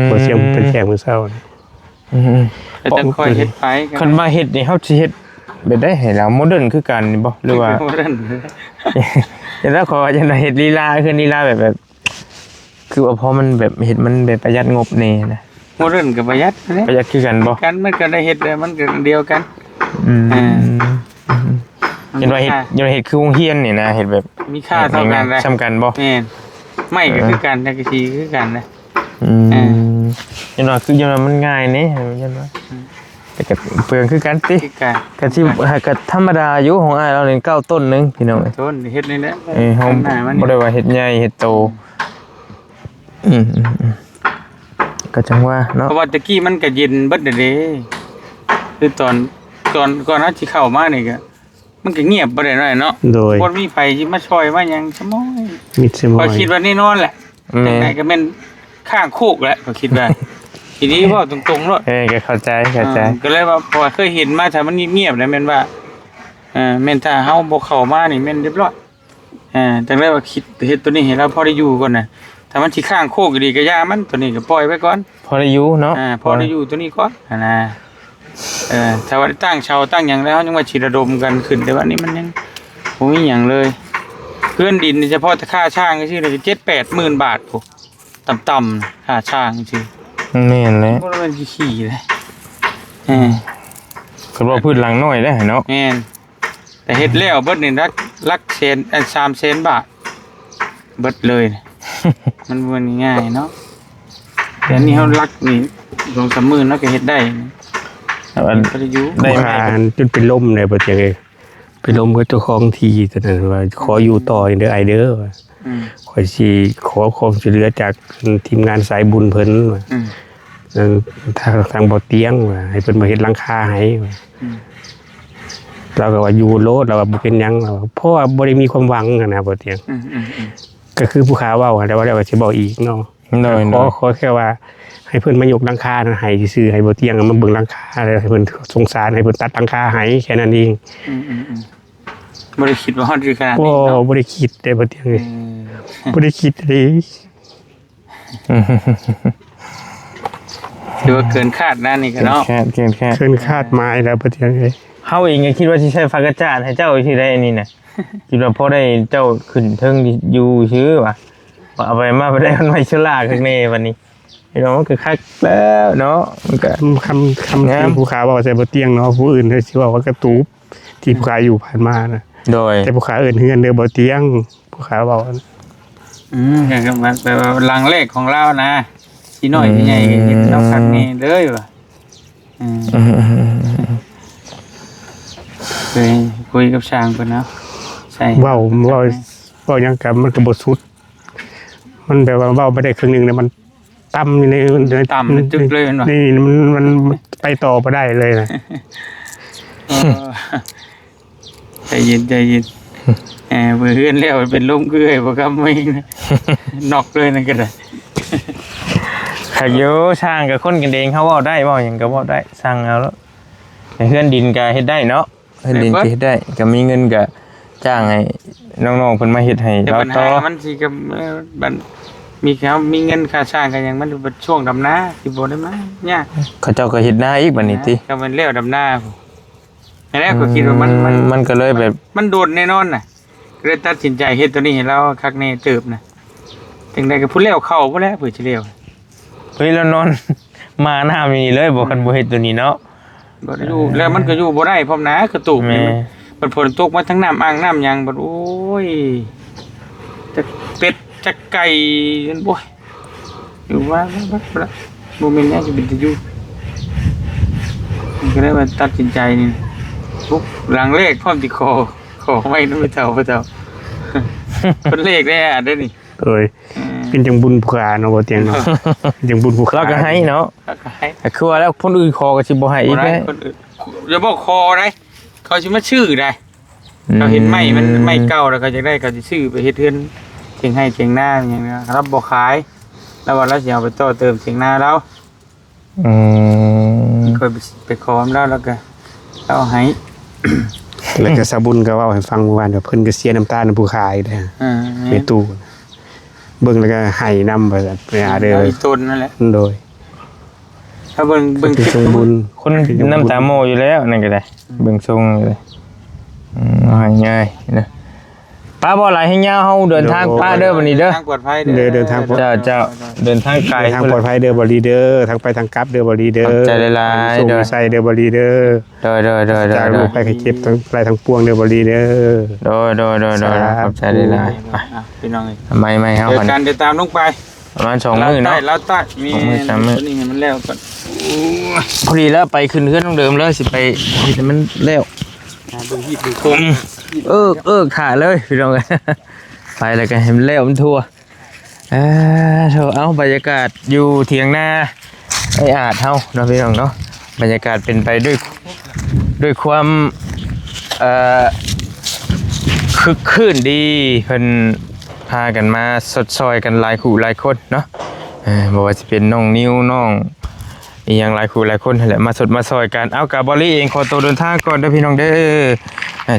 ມ ບ່າວຊຽງເພິ່ນແຈ້ງມື້ເຊົ້ານີ້. ອືມ ແຕ່ຈັ່ງຄ່ອຍເຮັດໄປ ຄັນວ່າເຮັດນີ້ ເຮົາຊິເຮັດແບບໃດໃຫ້ລາວໂມເດີນຄືກັນນີ້ບໍ່ ຫຼືວ່າ ໂມເດີນ ແຕ່ລະຂໍວ່າຈັ່ງໃດ ເຮັດລີລາ ຄືລີລາແບບ ແບບ ຄືວ່າພໍມັນແບບເຮັດມັນແບບປະຢັດງົບແດ່ນະ. ໂມເດີນກໍປະຢັດແຫຼະ ປະຢັດຄືກັນບໍ່? ກັນ ມັນກໍໄດ້ເຮັດແລ້ວ ມັນກໍອັນດຽວກັນ. ອືມ ເອີ ເຫັນວ່າເຮັດ ເຮັດຄືໂຮງຮຽນນີ້ນະ ເຮັດແບບ ມີຄ່າເທົ່າກັນແຫຼະ ສ່ຳກັນບໍ່? ແມ່ນ ໄມ້ກໍຄືກັນ ສັງກະສີຄືກັນນະ. ອືມ ເອີ ເຫັນວ່າຄື ເຫັນວ່າມັນງ່າຍເດ້ ເຫັນວ່າ ອືມ ແຕ່ກໍເປືອງຄືກັນຕິ ຄືກັນ ກໍຊິ ກໍທຳມະດາຢູ່ ຂອງອ້າຍລາວນີ້ເກົ້າຕົ້ນໜຶ່ງ ພີ່ນ້ອງເອີຍ ຕົ້ນເຮັດນີ້ແຫຼະ. ເອີ ເຮົາບໍ່ໄດ້ວ່າເຮັດໃຫຍ່ເຮັດໂຕ. ອືມ ອືມ ອືມ ກໍຈັ່ງວ່າເນາະ ເພາະວ່າແຕ່ກີ້ມັນກໍເຢັນເບິດແລ້ວເດ້ ຄືຕອນ ຕອນກ່ອນເຮົາຊິເຂົ້າມານີ້ກໍ ມັນກໍງຽບບໍ່ໄດ້ໜ້ອຍເນາະ ໂດຍ ບໍ່ມີໃຜຊິມາຊ່ອຍມາຫຍັງຊະມ້ອຍ ມິດຊະມ້ອຍ ຂ້ອຍຄິດວ່າແນ່ນອນແຫຼະ ແມ່ນ ຈັ່ງໃດກໍແມ່ນຂ້າງໂຄກແຫຼະ ຂ້ອຍຄິດວ່າ ອີ່ຫຼີ ເວົ້າຕົງໆໂລດ. ເອີ ກໍເຂົ້າໃຈ ເຂົ້າໃຈ ອ່າ ກໍເລີຍວ່າ ເພາະວ່າເຄີຍເຫັນມາ ຖ້າມັນງຽບໆນະ ແມ່ນວ່າ ເອີ ແມ່ນຖ້າເຮົາບໍ່ເຂົ້າມານີ້ແມ່ນຮຽບຮ້ອຍ. ອ່າ ຈັ່ງໃດວ່າຄິດເຮັດໂຕນີ້ໃຫ້ລາວພໍໄດ້ຢູ່ກ່ອນນະ ຖ້າມັນຊິຄ້າງໂຄກອີ່ຫຼີກໍຢ່າມັນ ໂຕນີ້ກໍປ່ອຍໄວ້ກ່ອນ ພໍໄດ້ຢູ່ເນາະ ອ່າ ພໍໄດ້ຢູ່ໂຕນີ້ກ່ອນຫັ້ນນະ. ເອີ ຖ້າວ່າໄດ້ຕັ້ງເສົາຕັ້ງຫຍັງແລ້ວ ເຮົາຍັງວ່າຊິລະດົມກັນຂຶ້ນ ແຕ່ວ່ານີ້ມັນຍັງບໍ່ມີຫຍັງເລີຍ ເຮືອນດິນນີ້ສະເພາະແຕ່ຄ່າຊ່າງຊື່ໆ ກໍເຈັດແປດໝື່ນບາດພຸ້ນ ຕ່ຳໆ ຄ່າຊ່າງຊື່ ແມ່ນແຫຼະ ບໍ່ແມ່ນຂີ້ໆເດ້. ເອີ ຄັນວ່າພື້ນຫຼັງນ້ອຍເດ້ເນາະ ແມ່ນ. ແຕ່ເຮັດແລ້ວເບິດນີ້ຫຼັກ ຫຼັກແສນ ອັນ ສາມແສນບາດ ເບິດເລີຍ ມັນບໍ່ແມ່ນງ່າຍເນາະ ແຕ່ອັນນີ້ເຮົາຫຼັກນີ້ ສອງສາມໝື່ນເຮົາກໍເຮັດໄດ້ ອັນ ໄດ້ ໄດ້ ໄດ້ ອັນຈົນເປັນລົມເລີຍ ບໍ່ເຕີງເອີຍ ເປັນລົມກັບເຈົ້າຂອງທີ່ຕົວນັ້ນວ່າ ຂໍຢູ່ຕໍ່ເດີອ້າຍເດີ ອືມ ຂ້ອຍຊິຂໍຄວາມຊ່ວຍເຫຼືອຈາກທີມງານສາຍບຸນເພິ່ນວ່າ ອືມ ເອີ ທາງ ທາງບໍ່ຕຽງວ່າ ໃຫ້ເພິ່ນມາເຮັດຫຼັງຄາໃຫ້ວ່າ ອືມ ລາວກໍວ່າຢູ່ໂລດ ລາວວ່າບໍ່ເປັນຫຍັງ ລາວວ່າ ເພາະວ່າບໍ່ໄດ້ມີຄວາມຫວັງຫັ້ນນະ ບໍ່ຕຽງ ອືມ ອືມ ອືມ ກໍຄືຜູ້ຂ້າເວົ້າຫັ້ນແຫຼະ ວ່າແລ້ວກໍຊິເວົ້າອີກເນາະ ໂດຍ ຂໍ ໂດຍ ຂໍແຄ່ວ່າໃຫ້ເພິ່ນມາຍົກຫຼັງຄານັ້ນໃຫ້ຊື່ໆ ໃຫ້ບໍ່ຕຽງມາເບິ່ງຫຼັງຄາ ໃຫ້ເພິ່ນສົງສານ ໃຫ້ເພິ່ນຕັດຫຼັງຄາໃຫ້ ແຄ່ນັ້ນເອງ ອືມ ອືມ ອືມ ບໍ່ໄດ້ຄິດວ່າຮອດຄືຂະໜາດນີ້ເນາະ ບໍ່ ບໍ່ໄດ້ຄິດເດ້ ບໍ່ຕຽງເອີຍ ເອີ ບໍ່ໄດ້ຄິດເດ້. ຖືວ່າເກີນຄາດນະນີ້ກໍເນາະ ເກີນຄາດ ເກີນຄາດ ເກີນຄາດໝາຍແລ້ວ ບໍ່ຕຽງເອີຍ ເຮົາເອງກໍຄິດວ່າຊິໃຊ້ຜ້າກະຈາດໃຫ້ເຈົ້າຊື່ໄດ໋ ອັນນີ້ນະ ຄິດວ່າພໍໄດ້ເຈົ້າຂຶ້ນເທິງຢູ່ຊື່ວ່າ ເອົາໄປມາໄປໄດ້ມັນໄວໂຊລາຄັກແນ່ບັດນີ້ ເນາະ ມັນກໍຄັກແລ້ວເນາະ ມັນກໍ ຄຳ ຄຳ ຄຳທີ່ຜູ້ຂ້າເວົ້າໃສ່ບໍ່ຕຽງເນາະ ຜູ້ອື່ນເຂົາຊິເວົ້າວ່າກະຕູບ ທີ່ຜູ້ຂ້າຢູ່ຜ່ານມານະ ໂດຍ ແຕ່ຜູ້ຂ້າເອີ້ນເຮືອນເດີບໍ່ຕຽງ ຜູ້ຂ້າເວົ້າ ອືມ ກໍແບບ ແບບວ່າຫຼັງແລກຂອງລາວນະ ຊິນ້ອຍຊິໃຫຍ່ກໍເຮັດເອົາຄັກແນ່ເລີຍວ່າ ອືມ ອືມ ເຄີຍຄຸຍກັບຊ່າງເພິ່ນເນາະ ໃຊ່ ເວົ້າ ເວົ້າ ເວົ້າຫຍັງກໍມັນກໍບໍ່ສຸດ ມັນແບບວ່າເວົ້າໄປໄດ້ເຄິ່ງໜຶ່ງແລ້ວມັນ ຕ່ຳຢູ່ໃນ ຕ່ຳມັນຕຶກເລີຍແມ່ນບໍ່? ນີ້ມັນ ມັນໄປຕໍ່ບໍ່ໄດ້ເລີຍນະ. ເອີ ໃຈເຢັນ ໃຈເຢັນ. ແໝ ເປີດເຮືອນແລ້ວເປັນລົມຄືເອື້ອຍບໍ່ຄຳເອງນະ ນອກເລີຍນັ້ນກໍໄດ້. ຄັກຢູ່ ຊ່າງກັບຄົນກັນເອງ ເຮົາເວົ້າໄດ້ ເວົ້າຫຍັງກໍເວົ້າໄດ້ ສັ່ງເອົາໂລດ. ແຕ່ເຮືອນດິນກໍເຮັດໄດ້ເນາະ ເຮືອນດິນກໍເຮັດໄດ້ ກໍມີເງິນກໍຈ້າງໃຫ້ນ້ອງໆເພິ່ນມາເຮັດໃຫ້ ແຕ່ ລາວ ບັນຫາ ຕໍ່ ມັນຊິກັບ ເອີ ບັນ ມີເຂົາມີເງິນຄ່າຊ່າງກັນຫຍັງ ມັນບັດຊ່ວງດຳນາຊິບໍ່ໄດ້ມາຍາກ. ເຂົາເຈົ້າກໍເຮັດນາອີກບັດນີ້ຕິ ກໍແມ່ນແລ້ວດຳນາພຸ້ນ. ຫັ້ນແຫຼະ ອືມ ຂ້ອຍຄິດວ່າມັນ ມັນ ມັນກໍເລີຍແບບ ມັນ ມັນດົນແນ່ນອນນະ ກໍເລີຍຕັດສິນໃຈເຮັດໂຕນີ້ໃຫ້ລາວຄັກແນ່ເຕີບນະ. ຈັ່ງໃດກໍພຸ້ນແລ້ວເຂົ້າພຸ້ນແຫຼະ ເພື່ອຊິແລ້ວ. ເຮີ້ຍ ລາວນອນມານ້ຳນີ້ເລີຍບໍ່ ຄັນບໍ່ເຮັດໂຕນີ້ເນາະ. ບໍ່ໄດ້ຢູ່ ແລ້ວມັນກໍຢູ່ບໍ່ໄດ້ພ້ອມນະ ກະຕູບນີ້. ແມ່ນ ມັນ ບັດຝົນຕົກມາທັງນ້ຳອ່າງນ້ຳຫຍັງ ບັດ ໂອ້ຍ ຈັກເປັດຈັກໄກ່ ໂອ້ຍ ຢູ່ວ່າ ບໍ່ແມ່ນແນວຊິເປັນຕາຢູ່. ກໍໄດ້ວ່າຕັດສິນໃຈນີ້ ປຸກຫຼັງແລກພ້ອມຊິຂໍ ຂໍໄວ້ນຳແມ່ເຖົ້າ ພໍ່ເຖົ້າ ເພິ່ນແລກແດ່ ອັນນີ້. ໂດຍ ເປັນຈັ່ງບຸນຜູ້ຂາເນາະ ບໍ່ຕຽງເນາະ ຈັ່ງບຸນຜູ້ຂາ ລາວກໍໃຫ້ເນາະ ລາວກໍໃຫ້. ກໍຄືວ່າແລ້ວ ຄົນອື່ນຂໍກໍຊິບໍ່ໃຫ້ອີກແຫຼະ ຄົນອື່ນ. ຢ່າບອກຂໍໄດ໋ ເຂົາຊິມາຊື້ໄດ໋. ອືມ ເຂົາເຫັນໄມ້ມັນ ໄມ້ເກົ່າແລ້ວ ເຂົາຢາກໄດ້ ເຂົາຊິຊື້ໄປເຮັດເຮືອນ ຖຽງໄຮ່ຖຽງນາຫຍັງນະ. ລາວບໍ່ຂາຍ ລາວວ່າລາວຊິເອົາໄປຕໍ່ເຕີມຖຽງນາລາວ. ອືມ ຂ້ອຍໄປຂໍນຳລາວ ລາວກໍ ລາວໃຫ້. ແລ້ວກໍສາວບຸນກໍເວົ້າໃຫ້ຟັງເມື່ອວານວ່າ ເພິ່ນກໍເສຍນ້ຳຕານຳຜູ້ຂາຍເດ້. ເອີ ແມ່ນ ແມ່ຕູ້ ເບິ່ງແລ້ວກໍໄຫ້ນຳ ວ່າຊັ້ນ ໄປຫາເດີ ເອີ ອີ່ຕົນນັ້ນແຫຼະ. ໂດຍ ຖ້າເບິ່ງ ເບິ່ງ ເປັນຊົງບຸນ ຄົນນ້ຳຕາໝໍ້ຢູ່ແລ້ວ ນັ້ນກໍໄດ້ ເບິ່ງຊົງຢູ່ເດ້. ອືມ ເອົາໃຫ້ງ່າຍນະ ປ້າບໍ່ຫຼາຍໃຫ້ຍາວ ເຮົາເດີນທາງ ໂດຍ ປ້າເດີ ບັດນີ້ເດີ ເດີນທາງປອດໄພເດີ ເດີນທາງປອດໄພ. ເຈົ້າ ເຈົ້າ ເດີນທາງໄກ ເດີນທາງປອດໄພເດີ ບ່າວລີເດີ ທັງໄປທັງກັບເດີ ບ່າວລີເດີ. ຂອບໃຈຫຼາຍໆ ເດີ ໃສ່ເດີ ບ່າວລີເດີ. ໂດຍ ໂດຍ ໂດຍ ໂດຍ ຈາກໂລກໄພໄຂ້ເຈັບ ທັງຫຼາຍທັງປວງເດີ ບ່າວລີເດີ. ໂດຍ ໂດຍ ໂດຍ ໂດຍ ສາທຸ ຂອບໃຈຫຼາຍໆ. ໄປ ພີ່ນ້ອງເອີຍ ໄມ້ໆ ເຮົາ ເຈີກັນ ເດີນຕາມລົງໄປ ປະມານສອງມື້ເນາະ ລາວໃຕ້ ລາວໃຕ້ ສອງມື້ ສາມມື້ ນີ້ໃຫ້ມັນແລ້ວກ່ອນ. ໂອ້ຍ ພໍດີແລ້ວ ໄປຂຶ້ນເຮືອນນ້ອງເດີມເລີຍ ຊິໄປເຮັດໃຫ້ມັນແລ້ວ ຫາເບິ່ງຮີດເບິ່ງໂຄງ. ອືມ ເອິກ ເອິກຖ້າເລີຍ ພີ່ນ້ອງເອີຍ ໄປແລ້ວກໍໃຫ້ມັນແລ້ວມັນທົ່ວ. ອ່າ ໂທ ເອົາ ບັນຍາກາດຢູ່ຖຽງນາອ້າຍອາດເຮົາເນາະ ພີ່ນ້ອງເນາະ ບັນຍາກາດເປັນໄປດ້ວຍ ດ້ວຍຄວາມ ເອີ ຄຶກຄື້ນດີ ເພິ່ນພາກັນມາຊົດຊ່ອຍກັນຫຼາຍຄູ່ຫຼາຍຄົນເນາະ. ເອີ ບໍ່ວ່າຊິເປັນນ້ອງນິວ ນ້ອງ ອີ່ຫຍັງຫຼາຍຄູ່ຫຼາຍຄົນຫັ້ນແຫຼະ ມາຊົດມາຊ່ອຍກັນ. ເອົາ ກະບ່າວລີເອງຂໍໂຕເດີນທາງກ່ອນເດີ ພີ່ນ້ອງເດີ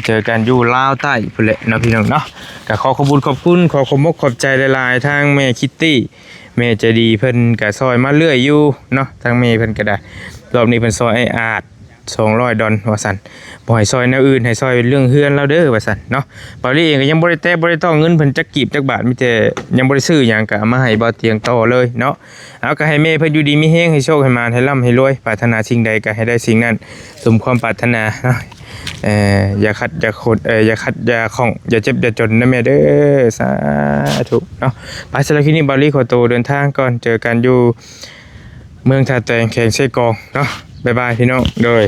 ເຈີກັນຢູ່ລາວໃຕ້ພຸ້ນແຫຼະເນາະ ພີ່ນ້ອງເນາະ. ກະຂໍຂອບບຸນຂອບຄຸນ ຂໍຂອບມົກຂອບໃຈຫຼາຍໆ ທາງແມ່ຄິດຕີ້ ແມ່ໃຈດີເພິ່ນກະຊ່ອຍມາເລື້ອຍຢູ່ເນາະ ທາງແມ່ເພິ່ນກະໄດ້. ລອບນີ້ເພິ່ນຊ່ອຍອ້າຍອາດ ສອງຮ້ອຍດອນວ່າຊັ້ນ ບໍ່ໃຫ້ຊ່ອຍແນວອື່ນ ໃຫ້ຊ່ອຍເລື່ອງເຮືອນລາວເດີວ່າຊັ້ນເນາະ. ບ່າວລີເອງກໍຍັງບໍ່ໄດ້ແຕະບໍ່ໄດ້ຕ້ອງເງິນເພິ່ນຈັກກີບຈັກບາດ ມີແຕ່ຍັງບໍ່ໄດ້ຊື້ຫຍັງ ກໍເອົາມາໃຫ້ບ່າວຕຽງຕໍ່ເລີຍເນາະ. ເອົາ ກໍໃຫ້ແມ່ເພິ່ນຢູ່ດີມີແຮງ ໃຫ້ໂຊກໃຫ້ໝານ ໃຫ້ລ່ຳໃຫ້ລວຍ ປາດຖະໜາສິ່ງໃດກໍໃຫ້ໄດ້ສິ່ງນັ້ນ ສົມຄວາມປາດຖະໜາເນາະ. ເອີ ຢ່າຂັດຢ່າຂົດ ເອີ ຢ່າຂັດຢ່າຂ້ອງ ຢ່າເຈັບຢ່າຈົນນະແມ່ເດີ ສາທຸເນາະ. ໄປ ສຳລັບຄລິບນີ້ ບ່າວລີຂໍໂຕເດີນທາງກ່ອນ ເຈີກັນຢູ່ເມືອງທ່າແຕງ ແຂວງເຊກອງເນາະ. ບາຍບາຍ ພີ່ນ້ອງ ໂດຍ.